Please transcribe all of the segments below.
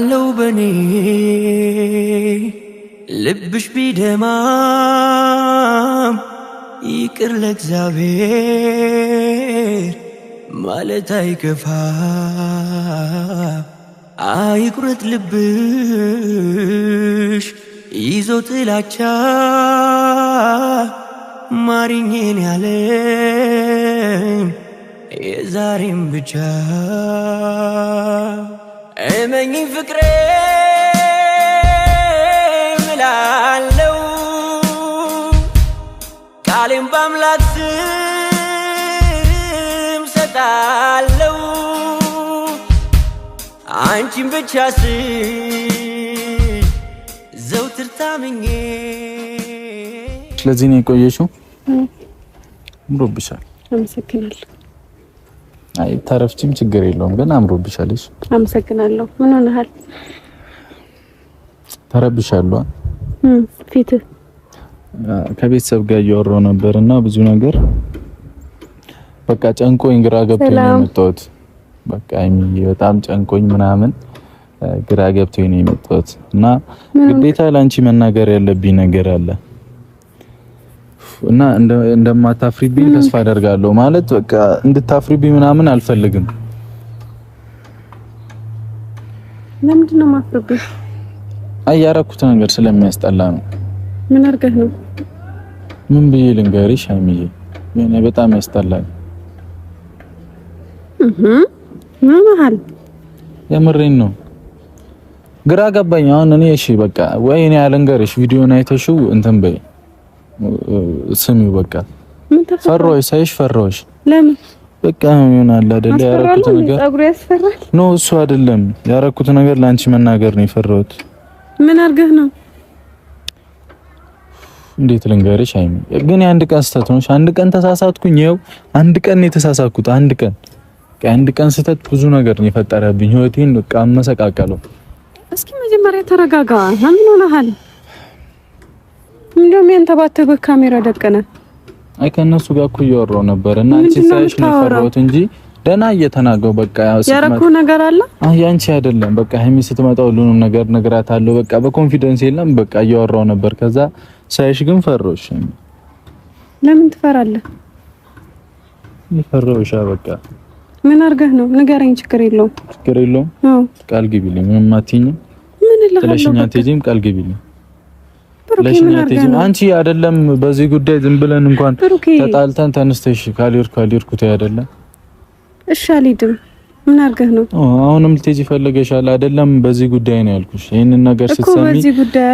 ለው በኔ ልብሽ ቢደማም ይቅር ለእግዚአብሔር ማለት አይከፋ። አይቁረጥ ልብሽ ይዞ ጥላቻ ማሪኝን ያለን የዛሬም ብቻ እመኝኝ ፍቅሬ ምላለው ቃሌም በአምላክ ስም ሰጣለው አንቺን ብቻ ስል ዘውትር ታምኜ። ስለዚህ ነው የቆየሽው። አምሮብሻል። አመሰግናለሁ። አይ ተረፍቺም ችግር የለውም ግን አምሮብሻል። እሺ አመሰግናለሁ። ምን ሆነሃል? ተረብሻለሁ። ፊትህ ከቤተሰብ ጋር እያወራሁ ነበር እና ብዙ ነገር በቃ ጨንቆኝ ግራ ገብቶኝ ነው የመጣሁት። በቃ በጣም ጨንቆኝ ምናምን ግራ ገብቶኝ ነው የመጣሁት እና ግዴታ ለአንቺ መናገር ያለብኝ ነገር አለ እና እንደማታፍሪብኝ ተስፋ አደርጋለሁ። ማለት በቃ እንድታፍሪብኝ ምናምን አልፈልግም። ለምንድን ነው የማፍርብኝ? አይ ያረኩት ነገር ስለሚያስጠላ ነው። ምን አድርገህ ነው? ምን ብዬ ልንገርሽ ሀይሚዬ፣ የሆነ በጣም ያስጠላል። ምን ሆነሃል? የምሬን ነው። ግራ ገባኝ። አሁን እኔ እሺ በቃ ወይ እኔ አልንገርሽ፣ ቪዲዮን አይተሽው እንትን በይ ስሚው። በቃ ፈራሁሽ፣ ሳይሽ ፈራሁሽ። ለምን? በቃ ይሆናል አይደለ? ያረኩት ነገር ፀጉሬ ያስፈራል። No እሱ አይደለም ያረኩት ነገር ለአንቺ መናገር ነው የፈራሁት። ምን አድርገህ ነው? እንዴት ልንገርሽ ሀይሚ፣ ግን የአንድ ቀን ስህተት ነው። አንድ ቀን ተሳሳትኩኝ። ይኸው አንድ ቀን ነው የተሳሳትኩት። አንድ ቀን ስህተት ብዙ ነገር ነው የፈጠረብኝ። ህይወቴን በቃ አመሰቃቀለው። እስኪ መጀመሪያ ተረጋጋ። ምን ሆነሃል? እንደውም ያንተባተበ ካሜራ ደቀነ። አይ ከእነሱ ጋር እኮ እያወራሁ ነበር እና አንቺ ሳይሽ ነው የፈራሁት እንጂ ደህና እየተናገው በቃ ያረኩ ነገር አለ። አይ ያንቺ አይደለም። በቃ ሀይሚ ስትመጣ ሁሉንም ነገር እነግራታለሁ። በቃ በ confidence የለም በቃ እያወራሁ ነበር። ከዛ ሳይሽ ግን ፈራሁሽ። ለምን ትፈራለህ? ፈራሁሽ። በቃ ምን አድርገህ ነው ንገረኝ። ችግር የለውም ችግር የለውም። ቃል ግቢልኝ። ምንም አትይኝም። ምን እልሃለሁ? ጥለሽኝ አትሄጂም። ቃል ግቢልኝ። ጥለሽኝ አትሄጂም። አንቺ አይደለም በዚህ ጉዳይ ዝም ብለን እንኳን ተጣልተን ተነስተሽ ካልሄድኩ ካልሄድኩ ተይ አይደለም። እሺ አልሄድም። ምን አድርገህ ነው? አሁንም ልትሄጂ ፈልገሻል አይደለም? በዚህ ጉዳይ ነው ያልኩሽ። ይሄንን ነገር ስትሰሚ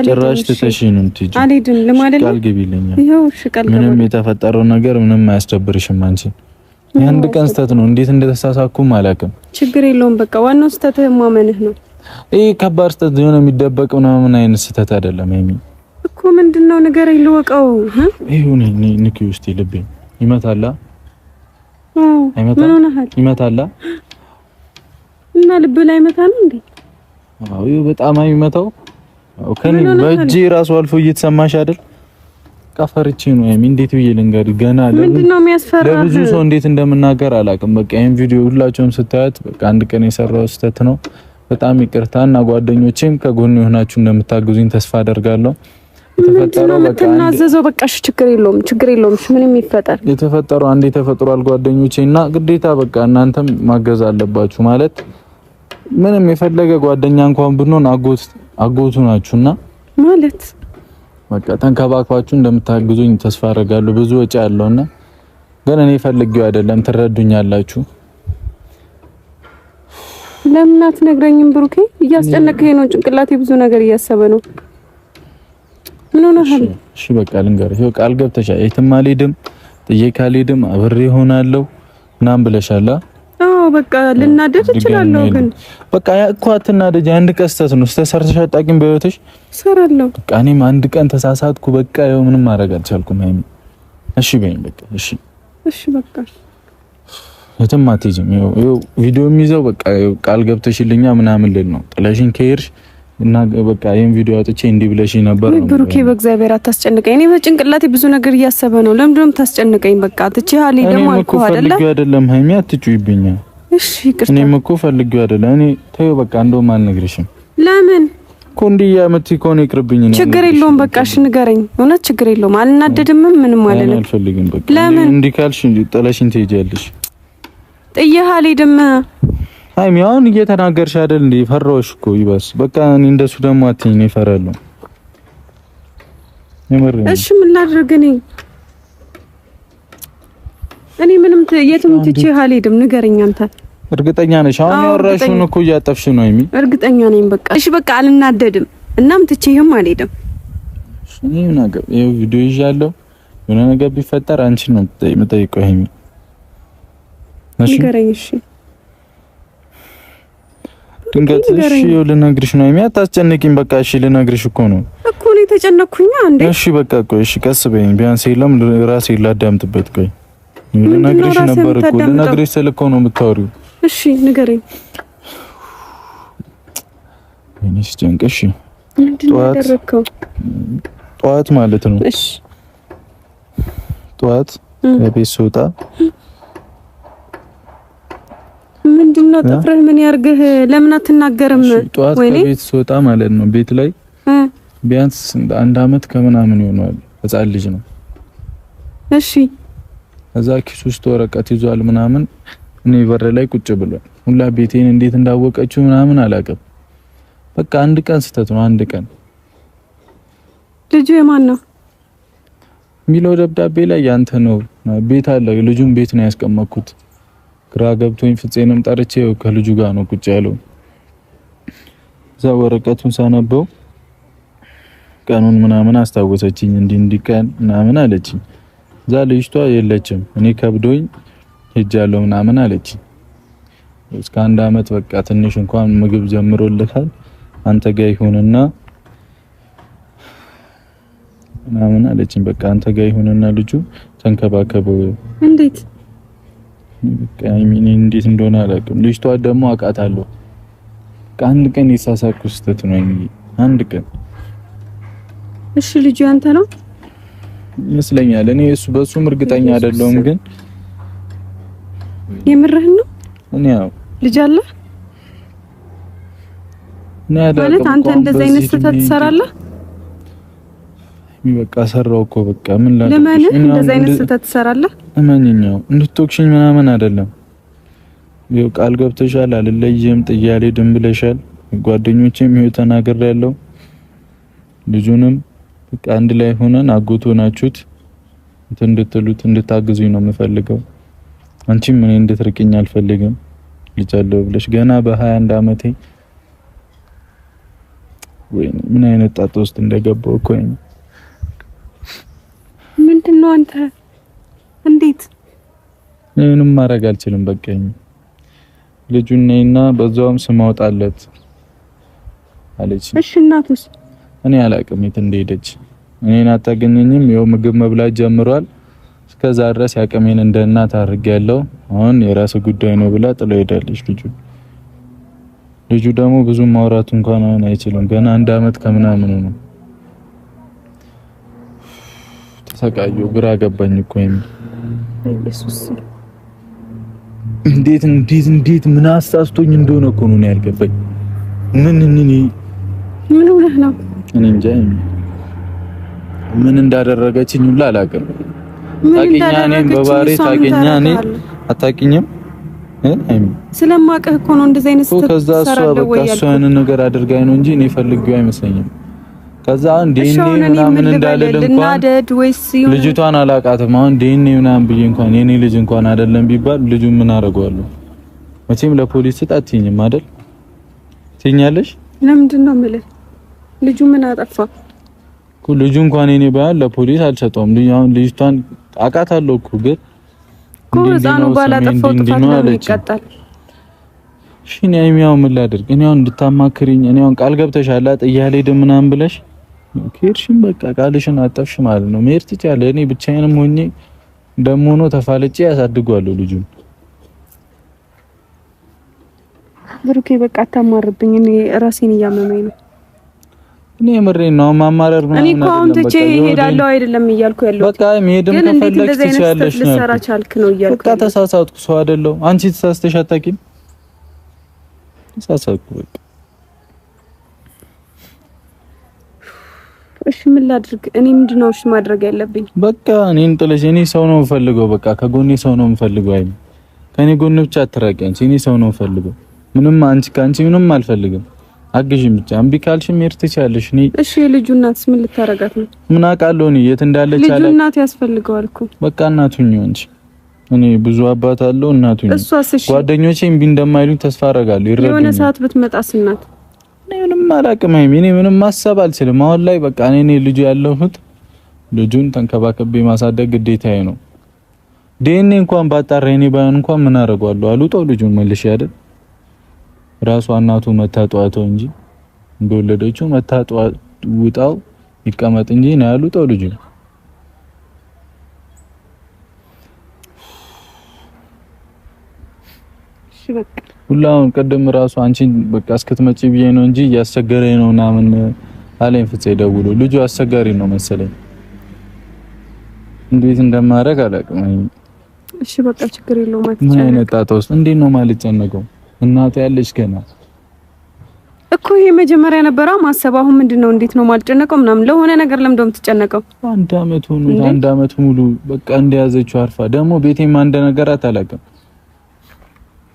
ጭራሽ ትተሽኝ ነው የምትሄጂው። አልሄድም ለማለት ቃል ግቢልኝ። ይኸው እሺ ቃል ምንም የተፈጠረው ነገር ምንም አያስደብርሽም አንቺ የአንድ ቀን ስህተት ነው። እንዴት እንደተሳሳኩም አላውቅም። ችግር የለውም። በቃ ዋናው ስህተትህ ማመንህ ነው። ይሄ ከባድ ስህተት የሆነ የሚደበቅ ምናምን አይነት ስህተት አይደለም። ሀይሚ እኮ ምንድነው ንገረኝ፣ ልወቀው። ይሁን ንኪ ውስጥ ልቤ ይመታላ። ምን ሆነሃል? ይመታላ እና ልብ ላይ መታ ነው እንዴ? አዎ በጣም አይመታው። ከኔ በእጄ ራሱ አልፎ እየተሰማሽ አይደል? ቀፈርቼ ነው ሀይሚ፣ እንዴት ብዬ ልንገርህ? ገና ምንድነው የሚያስፈራህ? ለብዙ ሰው እንዴት እንደምናገር አላውቅም። በቃ ይሄን ቪዲዮ ሁላችሁም ስታዩት በቃ አንድ ቀን የሰራው ስህተት ነው። በጣም ይቅርታ እና ጓደኞቼም ከጎን የሆናችሁ እንደምታግዙኝ ተስፋ አደርጋለሁ። የተፈጠረው በቃ የምትናዘዘው በቃ እሺ፣ ችግር የለውም ችግር የለውም። እሺ ምንም ይፈጠር የተፈጠረው አንዴ ተፈጥሯል ጓደኞቼ እና ግዴታ በቃ እናንተም ማገዝ አለባችሁ። ማለት ምንም የፈለገ ጓደኛ እንኳን ብንሆን አጎቱ ናችሁና ማለት በቃ ተንከባክባችሁ እንደምታግዙኝ ተስፋ አደርጋለሁ። ብዙ ወጪ ያለውና ግን እኔ ፈልጌው አይደለም፣ ትረዱኛላችሁ። ለምን አትነግረኝም ብሩኬ? እያስጨነቀኝ ነው። ጭንቅላቴ ብዙ ነገር እያሰበ ነው። ምን ሆነሃል? እሺ በቃ ልንገርሽ፣ ይኸው ቃል ገብተሻል። የትም አልሄድም፣ ጥዬ ካልሄድም አብሬ እሆናለሁ ምናምን ብለሻል። አዎ በቃ ልናደድ እችላለሁ፣ ግን በቃ ያ እኮ አትናደጂ። አንድ ቀን ስህተት ነው። ስህተት ሰርተሽ አታውቂም በህይወትሽ? እሰራለሁ። በቃ እኔም አንድ ቀን ተሳሳትኩ። በቃ ይኸው ምንም ማድረግ አልቻልኩም። ሀይሚ እሺ በይኝ በቃ እሺ፣ እሺ በቃ የትም አትሄጂም። ይኸው ቪዲዮ የሚይዘው በቃ ቃል ገብተሽልኛ ምናምን ልል ነው። ጥለሽኝ ከሄድሽ እና በቃ ይሄን ቪዲዮ አውጥቼ እንዲህ ብለሽኝ ነበር ነው። ብሩኬ፣ በእግዚአብሔር አታስጨንቀኝ። እኔ በጭንቅላቴ ብዙ ነገር እያሰበ ነው። ለምንድን ነው የምታስጨንቀኝ? በቃ ትቼህ ደግሞ አልኩህ አይደለ? ፈልጌው አይደለም ሀይሚ፣ አትጩይብኝ። እሺ ይቅርታ። እኔም እኮ ፈልጌው አይደለም። እኔ ተይው በቃ እንደውም አልነግርሽም። ለምን እኮ እንዲህ የምትይ ከሆነ ይቅርብኝ ነው። ችግር የለውም በቃ እሺ ንገረኝ። እውነት ችግር የለውም። አልናደድም፣ ምንም አልልም። አልፈልግም በቃ። እንዲህ ካልሽ ጥለሽኝ ትሄጃለሽ። ጥዬህ አልሄድም። ሀይሚ አሁን እየተናገርሽ አይደል እንዴ? ፈራሁሽ እኮ ይባስ። በቃ እኔ እንደሱ ደግሞ አትይኝ፣ እኔ እፈራለሁ። እሺ ምን ላድርግ እኔ? እኔ ምንም የትም ትቼህ አልሄድም። ንገረኝ አንተ። እርግጠኛ ነሽ? አሁን ያወራሽውን እኮ እያጠፍሽ ነው ሀይሚ። እርግጠኛ ነኝ። በቃ እሺ፣ በቃ አልናደድም፣ እናም ትቼህም አልሄድም። እኔ ምን አገባኝ? ይኸው ቪዲዮ ይዣለሁ። የሆነ ነገር ቢፈጠር አንቺን ነው የምጠይቀው ሀይሚ። ንገረኝ። እሺ ድንገት እሺ፣ ልነግርሽ ነው ሀይሚ፣ አታስጨንቂኝ። በቃ እሺ፣ ልነግርሽ እኮ ነው እኮ እኔ ተጨነቅኩኝ። አንዴ እሺ፣ በቃ ቆይ፣ እሺ፣ ቀስ በይኝ። ቢያንስ የለም ራሴ ላዳምጥበት። ቆይ ልነግርሽ ነበር እኮ ልነግርሽ ስል እኮ ነው የምታወሪው። እሺ ንገረኝ። ወይኔ ሲጨንቅ። እሺ ምንድን ነው ያደረግከው? ጠዋት ማለት ነው። እሺ ጠዋት ከቤት ስወጣ ምንድን ነው ጥፍርህ ምን ያርግህ? ለምን አትናገርም? ጠዋት ከቤት ስወጣ ማለት ነው ቤት ላይ ቢያንስ አንድ አመት ከምናምን ይሆናል፣ ህፃን ልጅ ነው። እሺ እዛ ኪስ ውስጥ ወረቀት ይዟል ምናምን። እኔ በር ላይ ቁጭ ብሏል። ሁላ ቤቴን እንዴት እንዳወቀችው ምናምን አላውቅም። በቃ አንድ ቀን ስህተት ነው። አንድ ቀን ልጁ የማን ነው የሚለው ደብዳቤ ላይ ያንተ ነው ቤት አለ። ልጁን ቤት ነው ያስቀመጥኩት። ግራ ገብቶኝ ፍፄንም ጠርቼ ከልጁ ጋር ነው ቁጭ ያለው። እዛ ወረቀቱን ሳነበው ቀኑን ምናምን አስታወሰችኝ። እንዲህ እንዲህ ቀን ምናምን አለችኝ። እዛ ልጅቷ የለችም፣ እኔ ከብዶኝ ሄጃለሁ ምናምን አለችኝ። እስከ አንድ አመት በቃ ትንሽ እንኳን ምግብ ጀምሮልካል አንተ ጋር ይሁንና ምናምን አለችኝ። በቃ አንተ ጋር ይሁንና ልጁ ተንከባከበው። እንዴት በቃ እኔ እንዴት እንደሆነ አላውቅም። ልጅቷ ደግሞ አውቃታለሁ። በቃ አንድ ቀን የተሳሳትኩት ስህተት ነው። አንድ ቀን። እሺ ልጁ ያንተ ነው ይመስለኛል። እኔ እሱ በሱም እርግጠኛ አይደለሁም፣ ግን የምርህን ነው? እኔ ያው ልጅ አለ ማለት አንተ እንደዚህ አይነት ስህተት ትሰራለህ? በቃ ሰራው እኮ በቃ ምን ላድርግ? ለምን እንደዚህ አይነት ስህተት ትሰራለህ? እመኝኛው እንድትወቅሽኝ ምናምን አይደለም። ይኸው ቃል ገብተሻል፣ አልለይም፣ ጥዬ አልሄድም ብለሻል። ጓደኞቼም ይኸው ተናግሬያለሁ። ልጁንም በቃ አንድ ላይ ሆነን አጎቶ ናችሁት እንትን እንድትሉት እንድታግዙኝ ነው የምፈልገው። አንቺም እኔ እንድትርቅኝ አልፈልግም። ልጅ አለው ብለሽ ገና በ21 አመቴ ወይኔ ምን አይነት ጣጣ ውስጥ እንደገባው እኮ ነው። ምንድነው አንተ እንዴት ምንም ማድረግ አልችልም። በቃ ልጁን ነይና በዛውም ስም አውጣለት አለች። እሺ እናቱስ? እኔ አላቅም የት እንደሄደች። እኔን አታገኘኝም። ይኸው ምግብ መብላት ጀምሯል። እስከዛ ድረስ ያቅሜን እንደ እናት አድርጌያለሁ። አሁን የራስ ጉዳይ ነው ብላ ጥሎ ሄዳለች። ልጁ ደግሞ ብዙ ማውራት እንኳን አሁን አይችልም። ገና አንድ አመት ከምናምኑ ነው። ተሰቃየሁ። ግራ ገባኝ እኮ ኢየሱስ እንዴት እንዴት እንዴት ምን አሳስቶኝ እንደሆነ እኮ ነው ያልገባኝ። ምን ምን ምን ሆነህ ነው? እኔ እንጃ ምን እንዳደረገችኝ ሁላ አላውቅም። ታውቂኛ እኔን በባህሪ ታውቂኛ እኔን አታውቂኝም። ስለማውቅህ እኮ ነው እንደዚህ አይነት ስህተት ከዛ እሷ በቃ እሷ ያንን ነገር አድርጋኝ ነው እንጂ እኔ ፈልጌው አይመስለኝም። ከዛ አሁን ዲኤንኤ ምናምን እንዳልል እንኳን ልጅቷን አላውቃትም። አሁን ዲኤንኤ ምናምን ብዬ እንኳን የኔ ልጅ እንኳን አይደለም ቢባል ልጁን ምን አደርገዋለሁ? መቼም ለፖሊስ ስጥ አትይኝም አይደል? ትይኛለሽ? ለምንድን ነው የምልህ? ልጁ ምን አጠፋ እኮ? ልጁ እንኳን የኔ ባይሆን ለፖሊስ አልሰጠውም። አሁን ልጅቷን አውቃታለሁ እኮ ግን ህፃኑ ባላጠፋው ጥፋት ለምን ይቀጣል? እሺ እኔ አሁን ምን ላድርግ? እኔ አሁን እንድታማክሪኝ እኔ አሁን ቃል ገብተሻል ጥዬ አልሄድም ምናምን ብለሽ ከሄድሽም በቃ ቃልሽን አጠፍሽ ማለት ነው። መሄድ ትችያለሽ። እኔ ብቻዬንም ሆኜ ደሞ ነው ተፋልጬ ያሳድጓለሁ ልጁን። ብሩኬ በቃ አታማርብኝ። እኔ ራሴን እያመመኝ ነው። እኔ የምሬን ነው። ማማረር ምናምን እኔ እኮ አሁን ትቼ እሄዳለሁ አይደለም እያልኩ ያለሁት። በቃ መሄድም ከፈለግሽ ትችያለሽ ነው። ልትሰራ ቻልክ ነው እያልኩ። በቃ ተሳሳትኩ። ሰው አይደለሁም። አንቺ ተሳስተሽ አታውቂም? ተሳሳትኩ በቃ። እሺ ምን ላድርግ እኔ? ምንድነው እሺ ማድረግ ያለብኝ? በቃ እኔን ጥለሽ፣ እኔ ሰው ነው የምፈልገው። በቃ ከጎኔ ሰው ነው የምፈልገው። አይ ከኔ ጎን ብቻ አትራቂ አንቺ። እኔ ሰው ነው የምፈልገው። ምንም አንቺ ከአንቺ ምንም አልፈልግም። አግዥኝ ብቻ። እምቢ ካልሽም መሄድ ትችያለሽ። እኔ እሺ የልጁ እናትስ ምን ልታረጋት ነው? ምን አውቃለሁ እኔ የት እንዳለች። ልጁ እናት ያስፈልገዋል እኮ። በቃ እናቱኝ አንቺ። እኔ ብዙ አባት አለው እናቱኝ። እሷስ? እሺ ጓደኞቼ እምቢ እንደማይሉኝ ተስፋ አደርጋለሁ። ይረዱኛል። የሆነ ሰዓት ብትመጣስ እናት? እኔ ምንም አላውቅም። ሃይሚ እኔ ምንም ማሰብ አልችልም አሁን ላይ። በቃ እኔ ልጁ ያለሁት ልጁን ተንከባከቤ ማሳደግ ግዴታዬ ነው። ዲኤንኤ እንኳን ባጣራ እኔ ባይሆን እንኳን ምን አደርገዋለሁ? አልውጠው ልጁን መልሼ አይደል ራሷ እናቱ መታጧተው እንጂ እንደወለደችው ውጣው ይቀመጥ እንጂ ነው ያሉጠው ልጁ። እሺ በቃ ሁላውን ቅድም ራሱ አንቺን በቃ እስክትመጪ ብዬ ነው እንጂ እያስቸገረኝ ነው ምናምን አለኝ። ፍፄ ደውሎ ልጁ አስቸጋሪ ነው መሰለኝ። እንዴት እንደማደርግ አላውቅም። እሺ በቃ ችግር የለውም። ምን አይነት ጣጣ ውስጥ እንዴት ነው የማልጨነቀው? እናቱ ያለች ገና እኮ ይሄ መጀመሪያ ነበራ ማሰብ። አሁን ምንድነው እንዴት ነው የማልጨነቀው ምናምን ለሆነ ነገር ለምንድነው የምትጨነቀው? አንድ አመት ሆኖ አንድ አመት ሙሉ በቃ እንደያዘችው አርፋ ደግሞ ቤቴም አንድ ነገር አታላቅም።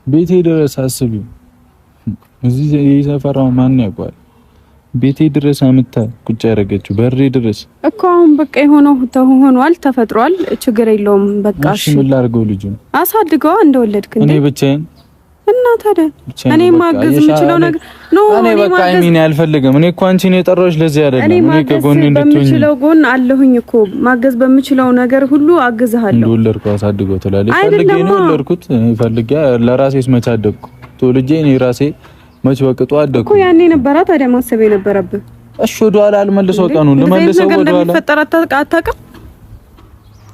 ቤቴ ድረስ አስቢው። እዚህ የሰፈራው ማን ያውቀዋል? ቤቴ ድረስ አምታ ቁጭ ያደረገችው በሬ ድረስ እኮ። አሁን በቃ የሆነው ሆኗል፣ ተፈጥሯል። ችግር የለውም በቃ። እሺ ምን ላድርገው? ልጁን አሳድገዋ እንደወለድክ እንዴ? እኔ ብቻዬን እና ታዲያ እኔ ማገዝ የምችለው ነገር no እኔ በቃ እኔ አልፈልግም። እኔ እኮ አንቺን የጠራሁሽ ለዚህ አይደለም። እኔ ከጎኔ እንድትሆኚ በምችለው ጎን አለሁኝ እኮ። ማገዝ በምችለው ነገር ሁሉ አግዝሃለሁ። እንደወለድኩ አሳድገው ትላለች። ፈልጌ ነው የወለድኩት። ፈልጌ ለራሴስ መች አደግኩ? ተወልጄ እኔ ራሴ መች በቅጡ አደግኩ እኮ። ያኔ ነበራ ታዲያ ማሰብ የነበረብህ። እሺ ወደኋላ አልመልሰው፣ ቀኑን ልመልሰው ወደኋላ እንደሚፈጠር አታውቅም።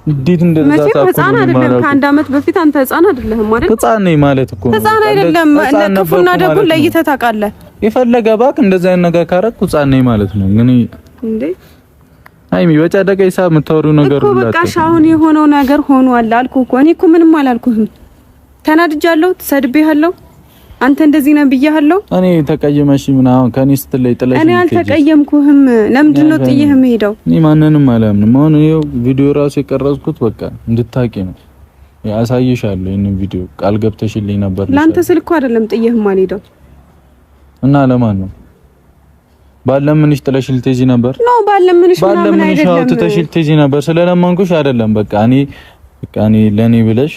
እንዴት እንደዛ ታውቁ? ህፃን አይደለም። ከአንድ አመት በፊት አንተ ህፃን አይደለህም ማለት ህፃን ነኝ ማለት እኮ ህፃን አይደለም። ክፉና ደጉን ለይተህ ታውቃለህ። የፈለገ እባክህ እንደዛ አይነት ነገር ካደረኩ ህፃን ነኝ ማለት ነው። ግን እንዴ ሃይሚ በጨደቀ ሂሳብ የምታወሪው ነገር እኮ በቃ አሁን የሆነው ነገር ሆኗል አልኩህ እኮ። እኔ እኮ ምንም አላልኩህም። ተናድጃለሁ፣ ተሰድቤሃለሁ፣ አንተ እንደዚህ ነህ ብያለሁ። እኔ ተቀየመሽ ምናምን ከኔ ስትለይ ጥለሽ እኔ አልተቀየምኩህም። ለምንድን ነው ጥዬህ የምሄደው? እኔ ማንንም አላምንም። አሁን ይኸው ቪዲዮ ራሱ የቀረጽኩት በቃ እንድታቂ ነው። ያሳይሻለሁ። ይሄንን ቪዲዮ ቃል ገብተሽልኝ ነበር። ለአንተ ስል እኮ አይደለም ጥዬህ የማልሄደው። እና ለማን ነው? ባለምንሽ ጥለሽ ልትሄጂ ነበር? No ባለምንሽ ምናምን አይደለም። ባለምንሽ ትተሽ ልትሄጂ ነበር። ስለለመንኩሽ አይደለም። በቃ እኔ በቃ እኔ ለኔ ብለሽ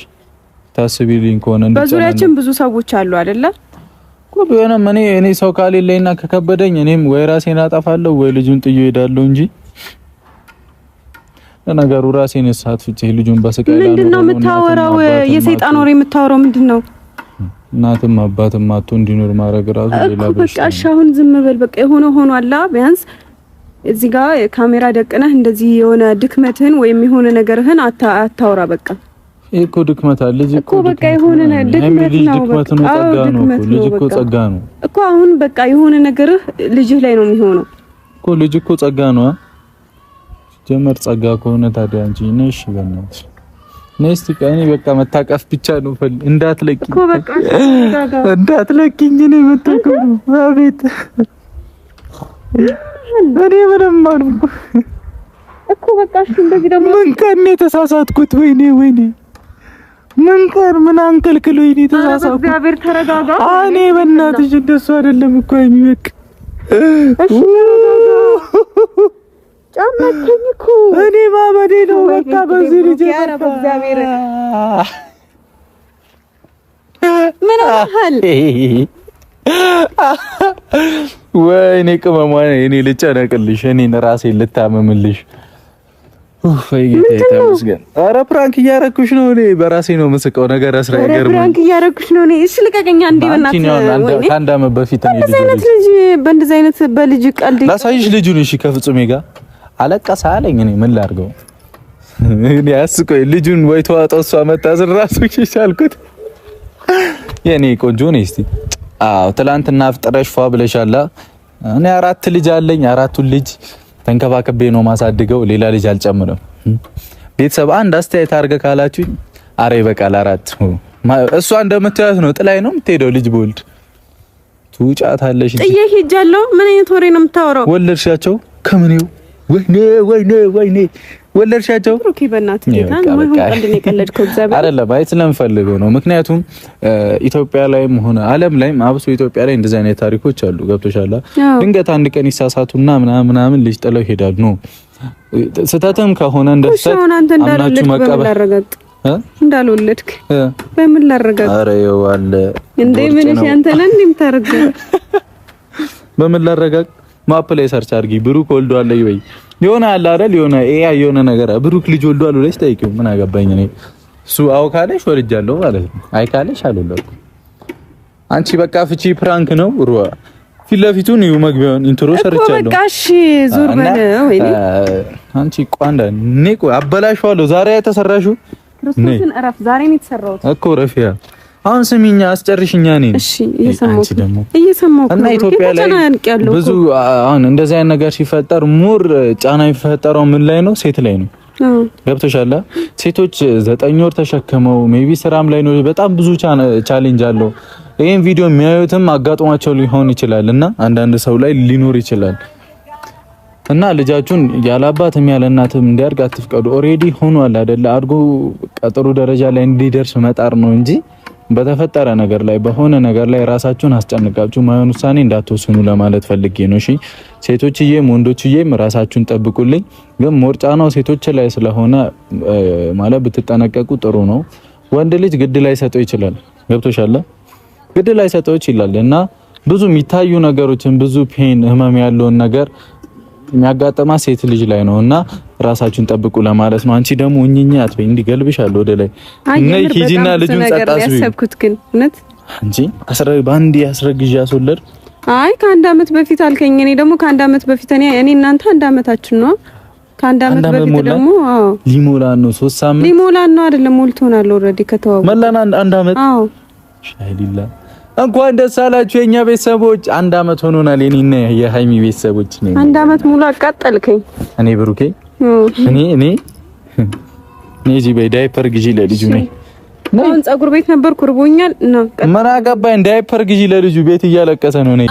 ታስቢልኝ ከሆነ በዙሪያችን ብዙ ሰዎች አሉ አይደለ? እኮ ቢሆንም እኔ ሰው ካሌለኝና ከከበደኝ እኔም ወይ ራሴን አጠፋለሁ ወይ ልጁን ጥዬ እሄዳለሁ እንጂ ለነገሩ ራሴን እሳት ፍጬ ልጁን በስቃይ ላይ ምንድነው የምታወራው? የሰይጣን ወሬ የምታወራው ምንድነው? እናትም አባትም አጥቶ እንዲኖር ማድረግ ራሱ ሌላ በቃ እሺ፣ አሁን ዝም በል በቃ። የሆነ ሆኗላ። ቢያንስ እዚህ ጋር ካሜራ ደቅነህ እንደዚህ የሆነ ድክመትህን ወይም የሆነ ነገርህን አታውራ በቃ። ይሄ እኮ ድክመት አለ። ልጅ እኮ በቃ የሆነ ድክመት ነው። በቃ ልጅ እኮ ጸጋ ነው እኮ። አሁን በቃ የሆነ ነገርህ ልጅህ ላይ ነው የሚሆነው እኮ። ልጅ እኮ ጸጋ ነው። ጀመር ጸጋ ከሆነ ታዲያ አንቺ ነሽ በእናትሽ ነይ እስቲ እኔ በቃ መታቀፍ ብቻ ነው ፈልግ። እንዳትለቂኝ እኮ በቃ እንዳትለቂኝ ነው የምታቀፉ። አቤት እኔ ምንም አልኩ እኮ በቃ እሺ። እንደዚህ ደግሞ ምን ቀን የተሳሳትኩት? ወይኔ ወይኔ ምን ቀን ምን አንከልክሎኝ ነው የተሳሳትኩት? እግዚአብሔር ተረጋጋ። እኔ በእናትሽ እንደሱ አይደለም እኮ የሚበቅ እሺ ጫማከኝ እኮ እኔ ማመዴ ነው በቃ በዚህ ልጅ ኧረ በእግዚአብሔር ምን አለ ወይኔ ቅመሟ እኔ ልጨነቅልሽ፣ እኔን ራሴን ልታመምልሽ። ኧረ prank እያረኩሽ ነው። እኔ በራሴ ነው የምስቀው። ነገር አስራ አይገርምም። prank እያረኩሽ ነው። እኔ እሺ ልቀቀኛ እንዴ በእናትህ። ከአንድ ዓመት በፊት እኔ ልጅ በእንደዚህ አይነት በልጅ ቀልድ ላሳይሽ ልጁን። እሺ ከፍጹሜ ጋር አለቀሰ አለኝ። እኔ ምን ላድርገው? እኔ አስቆይ ልጁን ወይ ተዋጠው እሷ መታዝን ራሱ ይሻልኩት የኔ ቆንጆ ነኝ። እስቲ አዎ ትላንትና አፍጥረሽ ፏ ብለሻላ። እኔ 4 ልጅ አለኝ። 4ቱን ልጅ ተንከባከቤ ነው ማሳድገው። ሌላ ልጅ አልጨምርም። ቤተሰብ አንድ አስተያየት አድርገ ካላችሁኝ አረ ይበቃል። 4 እሷ እንደምታያት ነው ጥላይ ነው የምትሄደው። ልጅ በወልድ ትውጫታለሽ። ጥዬ ሄጃለሁ። ምን አይነት ወሬ ነው የምታወራው? ወለድሻቸው ከምኔው ወይኔ ወይኔ ወይኔ ወለድሻቸው? ብሩኬ በእናትህ ጌታን ማይሆን ቀልድ ነው የቀለድከው። እግዚአብሔር አይደለም፣ አይ ስለምፈልገው ነው። ምክንያቱም ኢትዮጵያ ላይም ሆነ ዓለም ላይም አብሶ ኢትዮጵያ ላይ እንደዚህ አይነት ታሪኮች አሉ። ገብቶሻል? ድንገት አንድ ቀን ይሳሳቱና ምናምን ምናምን ልጅ ጥለው ይሄዳሉ። ነው ስህተትም ከሆነ እንደ ስህተት አምናችሁ መቀበል እንዳልወለድክ በምን ላረጋግጥ? ኧረ ይኸው አለ እንዴ ምን እሺ፣ አንተ ነህ እንዴ የምታረገው? በምን ላረጋግጥ? map ላይ search አድርጊ ብሩክ ወልዷል ወይ የሆነ አለ አይደል? የሆነ AI የሆነ ነገር ብሩክ ልጅ ወልዷል ብለሽ ጠይቂው። ምን አገባኝ እኔ። እሱ አዎ ካለሽ ወልጃለሁ ማለት ነው። አይ ካለሽ አልወለድኩም። አንቺ በቃ ፍቺ prank ነው። ሩዋ ፊት ለፊቱን እዩ፣ መግቢያውን intro ሰርቻለሁ። በቃ እሺ፣ ዞር በል ወይኔ። አንቺ ቋንዳ እኔ ቆይ አበላሽዋለሁ። ዛሬ የተሰራሽው ክርስቶስን እረፍ። ዛሬ ነው የተሰራሁት እኮ ረፊያ። አሁን ስሚኛ፣ አስጨርሽኛ እኔን። እሺ፣ እየሰማሁ እና ኢትዮጵያ ላይ ብዙ አሁን እንደዚህ አይነት ነገር ሲፈጠር more ጫና የሚፈጠረው ምን ላይ ነው? ሴት ላይ ነው። ገብቶሻል? ሴቶች 9 ወር ተሸክመው maybe ስራም ላይ ነው። በጣም ብዙ challenge አለው። ይሄን ቪዲዮ የሚያዩትም አጋጥሟቸው ሊሆን ይችላል እና አንዳንድ ሰው ላይ ሊኖር ይችላል። እና ልጃችሁን ያለ አባትም ያለ እናትም እንዲያድግ አትፍቀዱ። already ሆኗል አይደለ? አድጎ ጥሩ ደረጃ ላይ እንዲደርስ መጣር ነው እንጂ በተፈጠረ ነገር ላይ በሆነ ነገር ላይ ራሳችሁን አስጨንቃችሁ ማይሆን ውሳኔ እንዳትወስኑ ለማለት ፈልጌ ነው። እሺ ሴቶችዬም ወንዶችዬም ራሳችሁን ጠብቁልኝ። ግን more ጫናው ሴቶች ላይ ስለሆነ ማለት ብትጠነቀቁ ጥሩ ነው። ወንድ ልጅ ግድ ላይ ሰጠው ይችላል። ገብቶሻል? ግድ ላይ ሰጠው ይችላል እና ብዙ የሚታዩ ነገሮችን ብዙ pain ህመም ያለውን ነገር የሚያጋጥማ ሴት ልጅ ላይ ነው እና ራሳችሁን ጠብቁ ለማለት ነው። አንቺ ደግሞ እኝኛ አትበይ፣ እንዲገልብሻለሁ ወደ ላይ ነይ ሂጂና ልጁን ጸጥ ያሰብኩት ግን እውነት አንቺ በአንዴ አስረግዤ አስወለድ። አይ ከአንድ አመት በፊት አልከኝ። እኔ ደግሞ ከአንድ አመት በፊት እኔ እናንተ አንድ አመታችን ነው። ከአንድ አመት በፊት ደግሞ አዎ ሊሞላን ነው። 3 ሳምንት ሊሞላን ነው አይደለም፣ ሞልቶናል already ከተዋወቅን መላን አንድ አመት። አዎ ሻይሊላ እንኳን ደስ አላችሁ የኛ ቤተሰቦች፣ አንድ አመት ሆኖናል። የኔና የሃይሚ ቤተሰቦች ነኝ። አንድ አመት ሙሉ አቃጠልከኝ። እኔ ብሩኬ እኔ እኔ እኔ እዚህ በይ ዳይፐር ግዢ ለልጁ ነኝ። አሁን ፀጉር ቤት ነበርኩ ርቦኛል። እና ምን አገባኝ፣ ዳይፐር ግዢ ለልጁ ቤት እያለቀሰ ነው። ነኝ